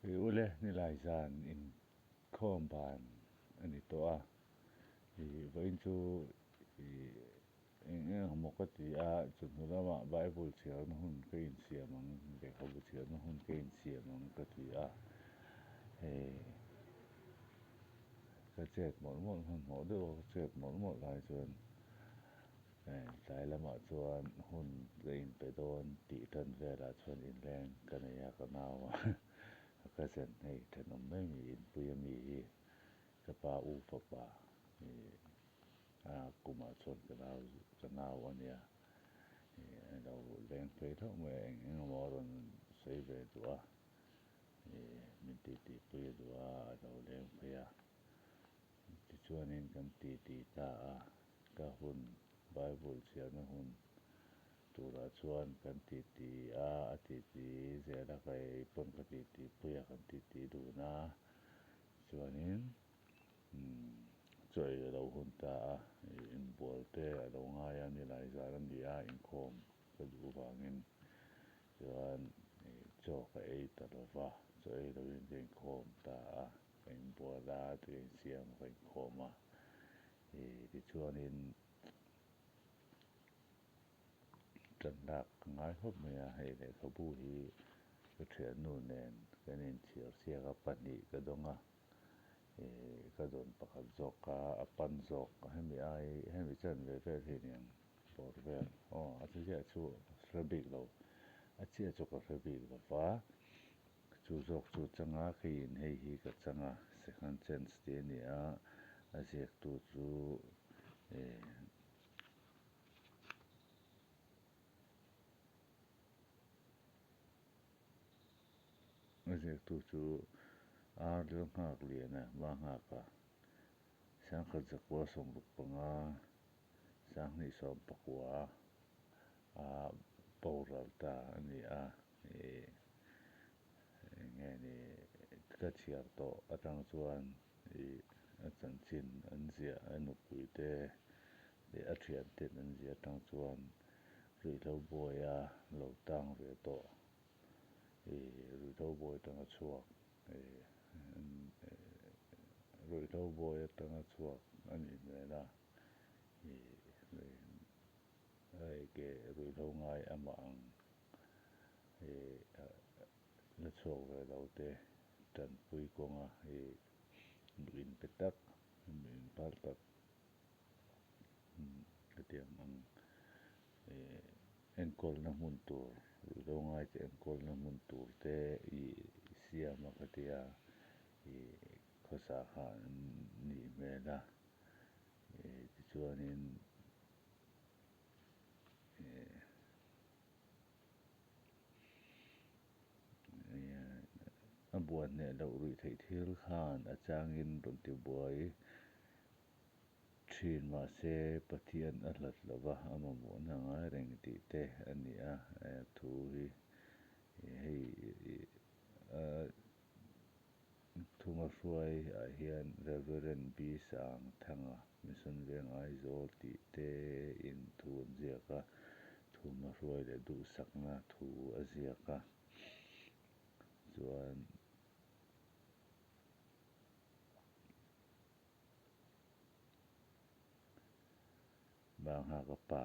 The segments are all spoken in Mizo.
Ih ule nilai zan inkhawm ban a ni tawh a, ih vawiin chu ih eng eng emaw ka ti a, chawhnu lamah Bible chhiarna hun ka insiam ang, lehkhabu chhiarna hun ka insiam ang ka ti a, hei ka chet mawlh mawlh hmanhmawh deuh a ka chet mawlh mawlh lai chuan Tlai lamah chuan hun ka inpe dawn tih tan velah chuan inleng ka nei a, ka nau a ka cousin hei thenawm mai mi inpui a mi hi ka pa u fapa ih a kumah chuan ka nau ka nau a nia ih a lo leng phei hlauh mai a eng eng emaw a rawn sawi ve duh a ih min tih tihpui a duh a a lo leng phei a tichuanin kan titi ta a. Ka hun, Bible chhiarna hun turah chuan kan titi a, a titi zel a, ka ei pawn ka titi pui a, kan titi dun a, chuanin chaw ei a lo hun ta a, inbual te a lo ngai a, nilai zan a ni a, inkhawm ka duh vangin chuan chaw ka ei ta lo va, chaw ei loin ka inkhawm ta a, ka inbual a, tui a insiam a, ka inkhawm a. Tichuanin tan lak ka ngai khawp mai a, hei lehkhabu hi ka thiannu nen kan inchhiar chiak a, pahnih ka dawng a, ka dawn pakhat zawk kha a pan zawk hemi ai hemi chanve vel hi aniang bawr vel aw a chiah chu hre bik lo a chiah chu ka hre bik lo va. Chu zawk chu chang a, keiin hei hi ka chang a, second chance tih a ni a, a ziaktu chu eh a ziaktu chu Ar Lalnghakliana hma nghak a, Sangkhat zakua sawmruk panga Sanghnih sawm pakua a boral ta a ni a. Ih eng nge ni ka chhiar tawh atang chuan ih a chanchin an ziah a nupui te leh a thian ten an ziah atang chuan ruihhlo buaia lo tang ve tawh ih ruihhlo buai atanga chhuak ih ruihhlo buai atanga chhuak a nih hmel a ih ke ruihhlo ngai amah ang. Ih la chhuak ve lo te tanpui kawnga ih duh in pe tak duh in phal tak hetiang ang ih enkawlna hmun tur ruihhlo ngai te enkawlna hmun tur te ih siam a ka tia ih khawsa kha an nih hmel a ih tichuanin ih. A buan hneh loh ruih theih thil khan a changin rawn ti buai thin mahse Pathian a hlat lo va, a mamawhna ngai reng tih te a ni a, thu hi hei a Thuma hruai ah hian Reverend B Sangthanga Mission Veng Aizawl tih te in thu an ziak a, Thuma hruai leh duhsakna thu a ziak a, chuan Banghaka pa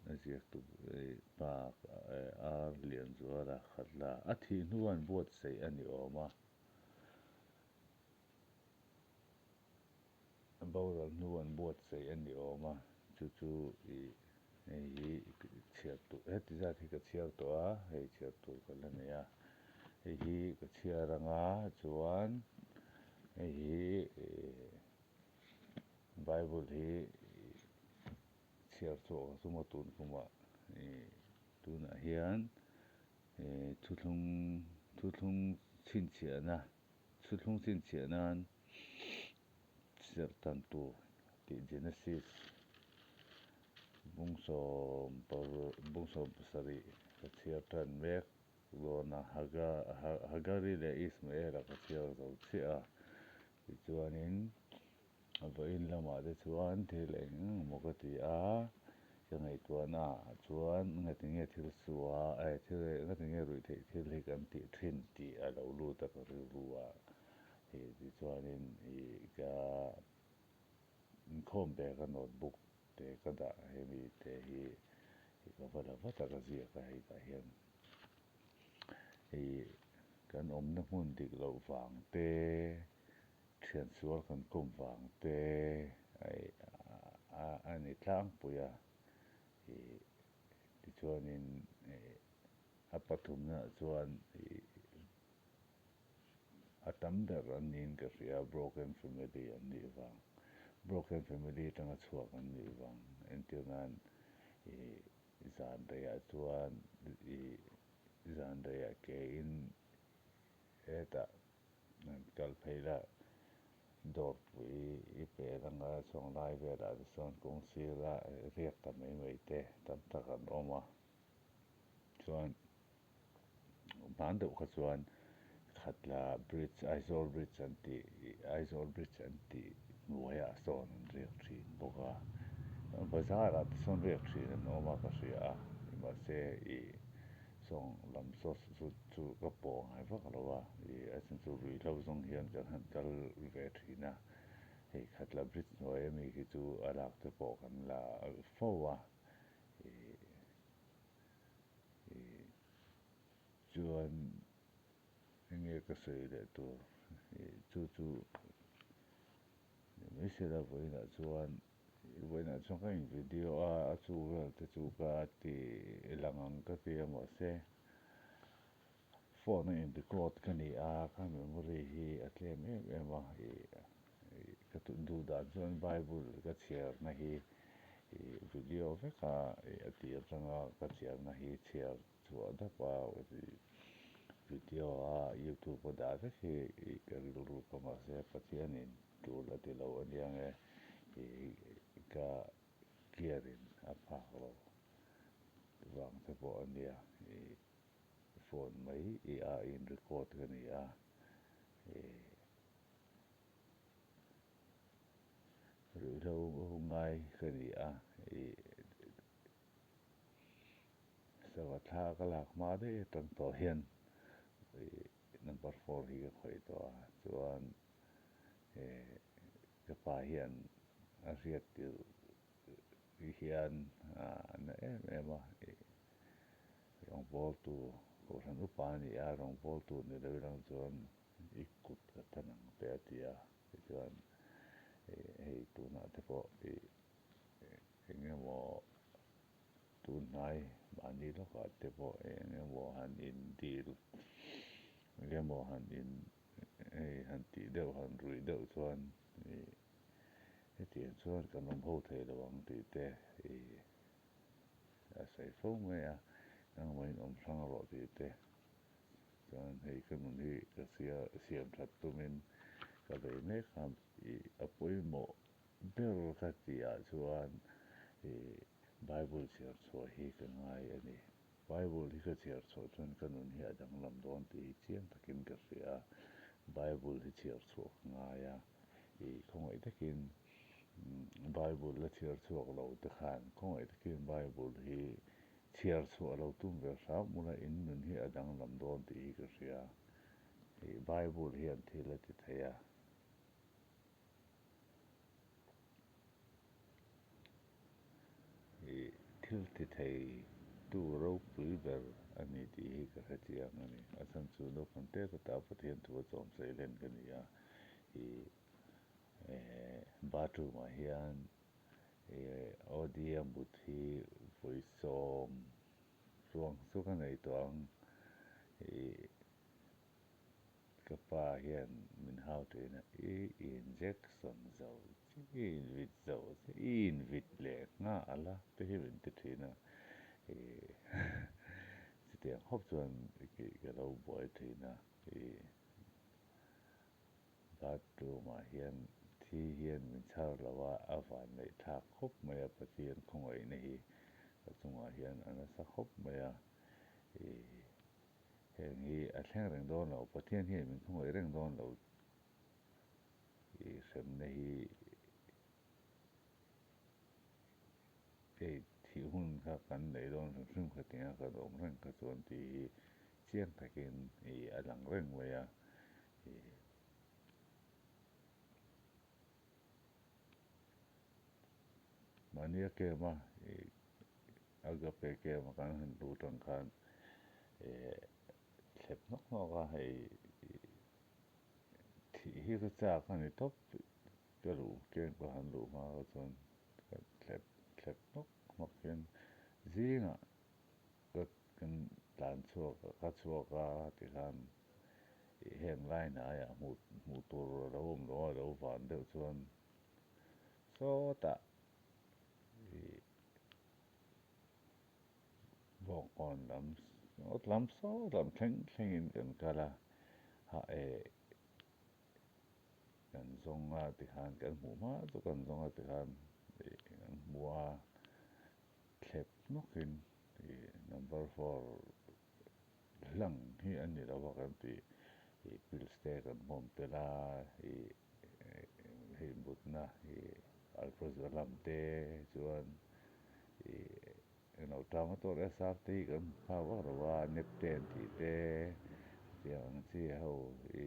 a ziaktu pa Ar Lianzuala khat la a thih hnuan buatsaih a ni awm a. A boral hnuan buatsaih a ni awm a, chu chu ih hei hi chhiar tur heti zat hi ka chhiar tawh a, hei chhiar tur ka la nei a, hei hi ka chhiar anga chuan hei hi ih Bible hi chhiar chhuah ka tum a tun kumah ih tunah hian ih thuthlung thuthlung chhinchhiahna thuthlung chhinchhiah nan serh tan tur tih Genesis bung sawm paruk bung sawm pasarih ka chhiar tan mek dawn a Hagari leh Ismael-a ka chhiar zo chiah a tichuanin. Vawiin lamah te chuan thil eng eng emaw ka ti a, Ka ngaihtuahna ah chuan ngatinge thil sua eh thil ngatinge ruih theih thil hi kan tih thin tih a lo lut a ka rilru a. Hei tichuanin ih ka inkhawm ve ka notebook te ka dah hemi te hi ka va la vat a ka ziak a hei tah hian ih kan awmna hmun dik loh vang te thian sual kan kawm vang te a ni tlangpui a ih tichuanin ih a pathumna chuan ih a tam ber an niin ka hria broken family an nih vang broken family atanga chhuak an nih vang entir nan ih zan reiah chuan ih zan reiah ke in hetah an kal phei la dawrpui i pel anga chhuang lai velah te chuan kawng sira riak ta mai mai te tam tak an awm a chuan. Hman deuh kha chuan Khatla Bridge, Aizawl Bridge an tih, Aizawl Bridge an tih hnuaiah sawn an riak thin bawk a. Bazar ah te sawn riak thin an awm a ka hria a, mahse ih sawng lam saw chu chu ka pawh ngai vak lo a, ih a chhan chu ruihhlo zawng hian kan han kal ve thin a, hei Khatla Bridge hnuai ami khi chu a lak te pawh kan la fo a, ih. Ih chuan enge ka sawi leh tur ih chu chu ni mai sela vawiinah chuan vawiinah chuan ka in video a a chu vel te chu ka ti lang ang ka ti a mahse phone a in record ka ni a ka memory hi a tlem em em a ih ka duh dan chuan bible ka chhiar na hi Ih video veka ih a tir atanga ka chiarna hi chhiar chhuah dap a video a youtube a dah vek hi ih ka rilru ka mahse Pathianin tul a ti lo ania nge ih ka gear in a phak lo vang te pawh ania ih phone mai ih a in record ka ni a ih. Ruihhlo ngai ka ni a, ih sava thla ka lak hma daih atang tawh hian ih number four hi ka khawih tawh a, chuan eh ka pa hian a hriat tirh hian a na em em a, ih rawngbawltu kohhran upa a ni a, rawngbawltu ni lo ilang chuan i kut ka tan ang te a ti a. Tichuan hei tunah te pawh ih eng emaw tun hnai mahni lawkah te pawh eng emaw han in dil eng emaw han in hei han tih deuh han ruih deuh chuan ih hetiang chuan kan awm ho thei lo ang tih te ih a sawi fo mai a, nangmahin awm hrang rawh tih te. Chuan hei ka nun hi ka sia siam that tumin ka bei mek a, ih a pawimawh ber ka tih ah chuan ih Bible chhiar chhuah hi ka ngai a ni. Bible hi ka chhiar chhuah chuan ka nun hi a danglam dawn tih hi chiang takin ka hria a, Bible hi chhiar chhuah ka ngai a, ih khawngaih takin Bible la chhiar chhuak lo te khan khawngaih takin Bible hi Chhiar chhuah lo tum ve hram ula in nun hi a danglam dawn tih hi ka hria. Ih Bible hian thil a ti thei a. Ih thil ti thei tu ropui ber a ni tih hi ka hre chiang a ni. A chhan chu naupang te kutah Pathian thu a chawm saih len ka ni a. Ih eh bathroom ah hian Audia mut hi vawi sawm chuang chu ka nei tawh ang. Ih ka pa hian min hau thin a, i injection zo che, i invit zo che, i invit leh nghal a te hi min ti thin a. Ih chutiang khawp chuan ka lo buai thin a. Ih. Bathroom ah hian thi hian min chhar lo a, a van neih thlak khawp mai a, Pathian khawngaihna hi ka chungah hian a nasa khawp mai a, ih heng hi a thleng reng dawn lo, Pathian hian min khawngaih reng dawn lo ih hremna hi hei. Thih hun kha kan nei dawn hrim hrim khatiang a kan awm reng kha chuan tih hi chiang takin ih a lang reng mai a. Ih mahni a kem a ih agape kem a kan han luh tang khan ih thlep hnawk hnawk a hei ih thih hi ka chak a ni tawp ka luh camp ka han luh hma kha chuan ka thlep thlep hnawk hnawk hian zingah ka kan tlan chhuak ka chhuak a tikhan ih heng lai hnaiah hmuh hmuh tur a lo awm lo a lo van deuh chuan sawtah ih bawngkawn lam lam sawt lam thleng thlengin kan kal a ha eh Kan zawng a tikhan kan hmuh hma chu kan zawng a tikhan ih kan hmu a, thlep hnawkin ih number four hlang hi a ni lo a kan tih ih pills te kan hmawm tel a ih hei mutna ih alprazolam te chuan ih Englo tang a tawr SR te hi kan hmu phak vak lo a, Neptune tih te tiang ang chi ho i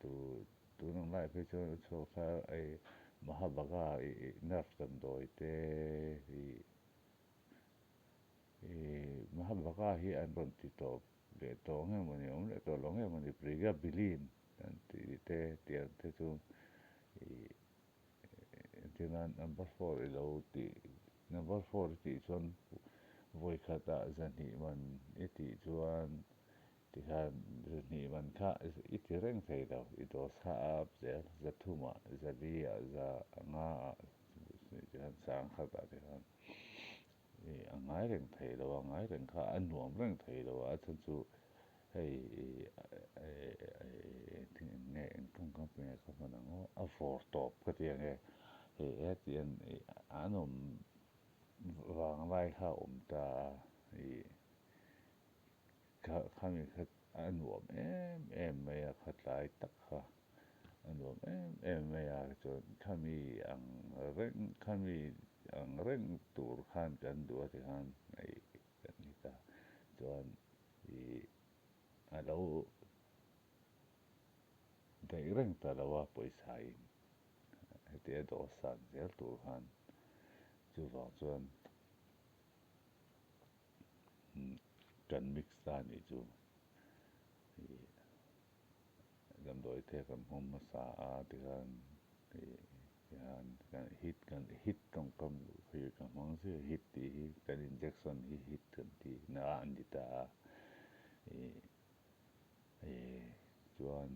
tu tun ang lai phei chuan a chhuak thar a i Mahabaga i nerve damdawi te i i Mahabaga hi an rawn ti tawp leh tawh nge mawni awm leh tawh lo nge mawni Prigabilin an tih te tiang te chu i Engtinan number four i lo tih number four i tih chuan vawi khatah zahnih man i tih chuan tikhan zahnih man kha i ti reng thei lo i dose kha a up zel zathumah zaliah za ngaah tikhan sangkhatah tikhan i a ngai reng thei lo a ngai reng kha a nuam reng thei lo a chhan chu hei eng nge eng tawngkam nge ka hman ang aw a vawr tawp ka ti ang e hei hetiang an awm vang lai kha a awm ta a ih kha khami kha a nuam em em mai a kha tlai tak kha a nuam em em mai a chuan khami ang reng khami ang reng tur khan kan duh a tikhan ih kan ni ta chuan ih a lo daih reng ta lo a pawisa in hetia dawhsan zel tur khan chuvang chuan kan mix ta a nih chu ih damdawi te kan hmawm hmasa a tikhan ih Tihian kan hit kan hit tawngkam hi ka hmang zia hit tih hi kan injection hi hit kan tih na a ni ta a ih ih chuan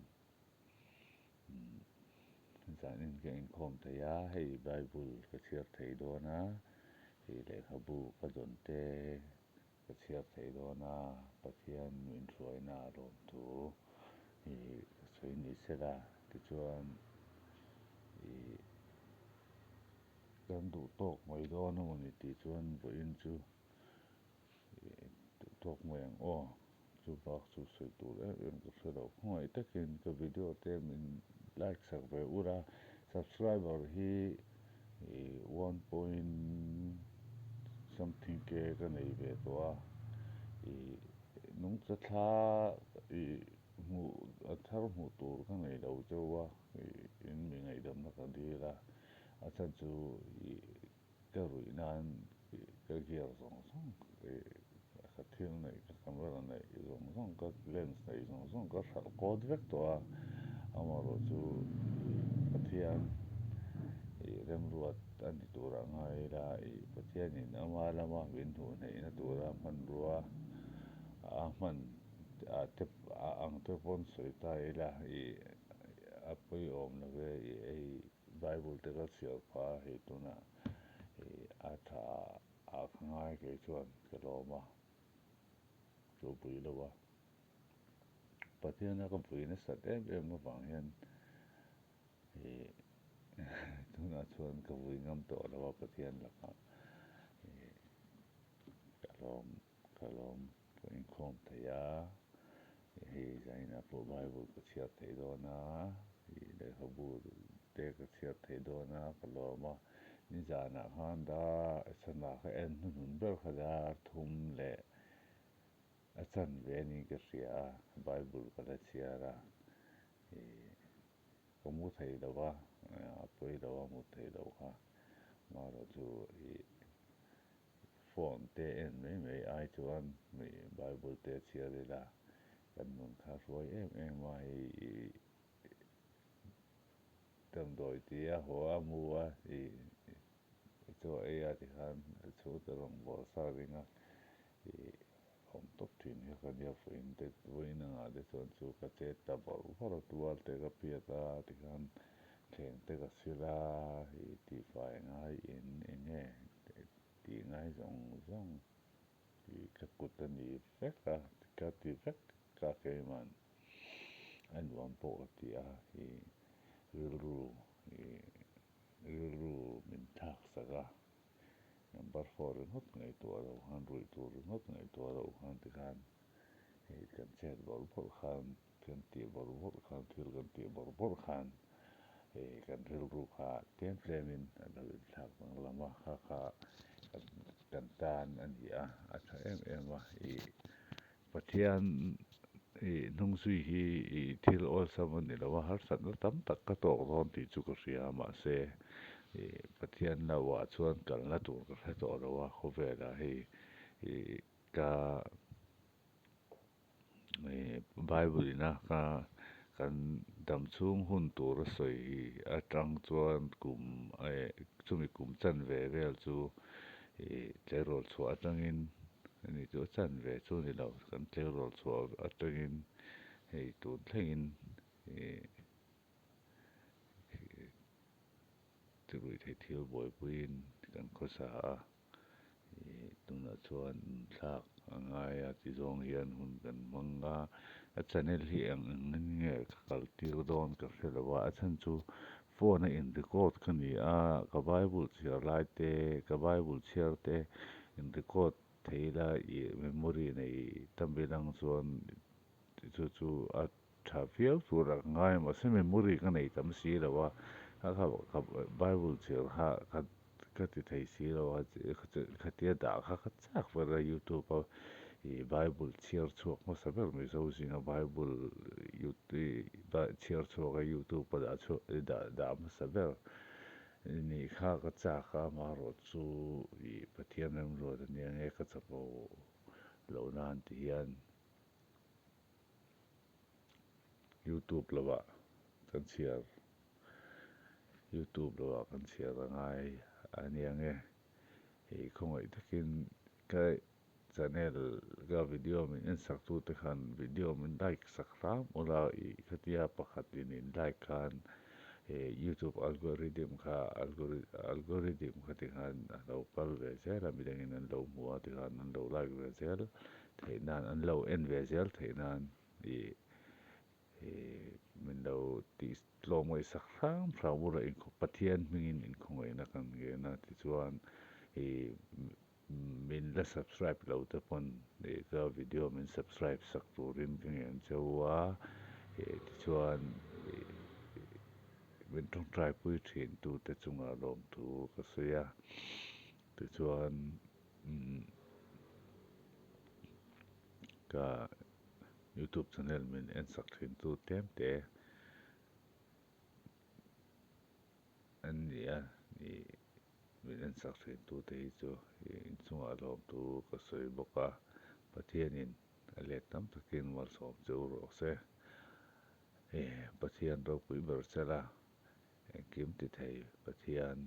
zanin ka inkhawm thei a hei bible ka chhiar thei dawn a ih lehkhabu ka dawn te ka chhiar thei dawn a Pathian min hruaina a lawm thu ih ka sawi ni sela tichuan ih kan duh tawk mai dawn a mawni tih chuan vawiin chu ih duh tawk mai ang aw chu bak chu sawi tur em em ka hre lo khawngaih takin ka video te min like sak ve ur a subscriber hi ih one point something ke ka nei ve tawh a ih nungcha thla ih hmuh a thar hmuh tur ka nei lo chauh a ih in mi ngaihdamna ka dil a a chhan chu ih ka ruih nan ih ka gear zawng zawng ih ka thil neih ka camera neih zawng zawng ka lens neih zawng zawng ka hralh kawt vek tawh a amaherawhchu ih Pathian ih remruat a ni tur a ngai ila ih Pathianin ama lama min hmuh hneihna tura hmanrua a hman a te a ang te pawn sawi ta ila ih a pawimawh lo ve ih hei Bible te ka chhiar phah a hei tunah ih a tha ah ka ngai kei chuan ka lawm a chu pui lo a Pathiana ka pui nasat em em avang hian ih tunah chuan ka vui ngam tawh lo a Pathian lakah ih ka lawm ka lawm ka inkhawm thei a hei zainah pawh Bible ka chhiar thei dawn a ih lehkhabu te ka chhiar thei dawn a ka lawm a. Nizanah khan dar sana ka en hnuhnun ber kha dar thum leh a chanve niin ka hria a, Bible ka la chhiar a, ih ka mu thei lo va, a pawi lo a mut thei lo kha, amaherawh chu ih phone te en mai mai ai chuan Bible te chhiar ila kan nun kha a hruai em em a, hei ih damdawi tih a haw a mu a ih chaw ei a tikhan chhungte rawn bawr sa ring a ih awm tawp thin hi ka nia vawiin te vawiin angah te chuan chu ka chet ta bawrh bawrh a tual te ka phiat a tikhan thleng te ka sil a ih tihfai ngai in eng nge tih ngai zawng zawng ih ka kut a ni vek a ka ti vek ka keiman a nuam pawh ka ti a ih rilru ih rilru min thlak sak a. Number four ringawt ngaihtuah loh khan ruih tur ringawt ngaihtuah loh khan tikhan hei kan chet bawrh bawrh khan kan tih bawrh bawrh khan thil kan tih bawrh bawrh khan hei kan rilru kha tlem tlemin a lo inthlak danglam a kha kha kan tan a ni a a tha em em a ih Pathian ih hnung zui hi ih thil awlsam a ni lo a, harsatna tam tak ka tawk dawn tih chu ka hria a, mahse ih Pathian lo ah chuan kalna tur ka hre tawh lo a, khawvelah hei ih ka ih Bible ina ka kan dam chhung hun tur a sawi hi atang chuan kum eh chumi kum chanve vel chu ih tleirawl chhuah atangin Ani chu a chan ve chu ni lo, kan tleirawl chhuah atangin hei tun thlengin ih ruihtheih thil buaipuiin kan khawsa a, ih tunah chuan thlak a ngai a ti zawng hian hun kan hmang a, a channel hi eng eng nge ka kal tir dawn ka hre lo a, a chhan chu phone a in record ka ni a, ka bible chhiar lai te, ka bible chhiar te in record thei ila ih memory nei tam bilang chuan chu chu a tha viau tur a ka ngai a mahse memory ka nei tam si lo a, kha kha ka bible chhiar kha ka ka ti thei si lo a khatia dah kha ka chak ber a youtube a ih bible chhiar chhuak hmasa ber mizo zinga bible chhiar chhuak a youtube a dah chhuak dah dah hmasa ber nih kha ka chak a amaherawh chu ih Pathian remruat ania nge ka chapo loh nan ti hian youtube lovah kan chhiar youtube lovah kan chhiar a ngai ania nge ih khawngaih takin ka channel ka video min en sak tu te khan video min like sak hram ula ih khatia pakhat in in like khan eh youtube algorithm kha algorithm kha ti khan a lo kal ve zel a midangin an lo hmu a tikhan an lo like ve zel theih nan an lo en ve zel theih nan ih eh min lo tih tlawm ngaihsak hram hram ula Pathian hmingin inkhawngaihna kan ngen a tichuan ih Min la subscribe lo te pawn ih ka video min subscribe sak turin ka ngen cheu a, ih tichuan ih min tawngtai pui thin tu te chungah lawmthu ka sawi a, tichuan umm ka youtube channel min en sak thin tu tlem te an ni a ih. Min en sak thin tute hi chu inchungah lawmtu ka sawi bawk a, Pathianin a let tam takin malsawm che u rawh se. Pathian ropui ber sela engkim ti thei Pathian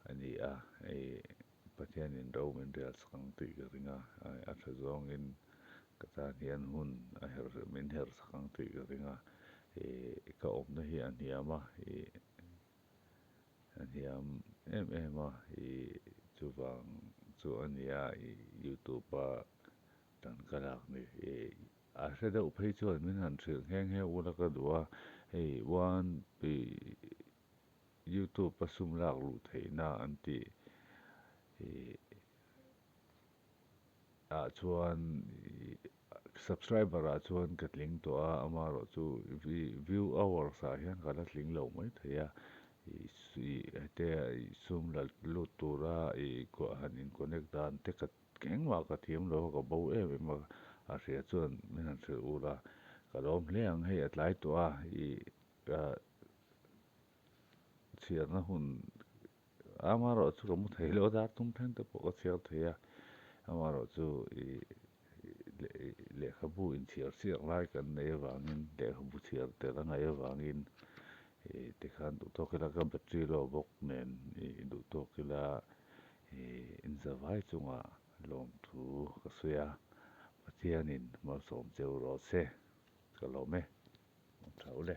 a ni a, Pathianin ro min rel sak ang tih ka ring a, a tha zawngin ka tan hian hun a her min her sak ang tih ka ring a, ka awmna hi a hniam a. A hniam em em a ih chuvang chu a nia ih youtube a tan ka lak ni ih a hre deuh phei chuan min han hrilh nghe nghe ula ka duh a hei one ih youtube a sum lak luh theihna an tih ih ah chuan ih subscriber ah chuan ka tling tawh a amaherawh chu view hours ah hian ka la tling lo mai thei a. Hetia sum la lut tura ih han in connect dan te ka engmah ka thiam lo a ka bo em em a a hria chuan min han hrilh ur a ka lawm hle ang hei a tlai tawh a ih ka chhiarna hun amaherawhchu ka mu thei lo a dar tum thleng te pawh ka chhiar thei a amaherawhchu ih lehkhabu inchhiar siak lai kan neih avangin lehkhabu chhiar tel a ngaih avangin ih tikhan duh tawk ila ka battery low bawk nen ih duh tawk ila ih inzavai chungah lawmthu ka sawi a Pathianin malsawm cheu rawh se ka lawm e tha ule.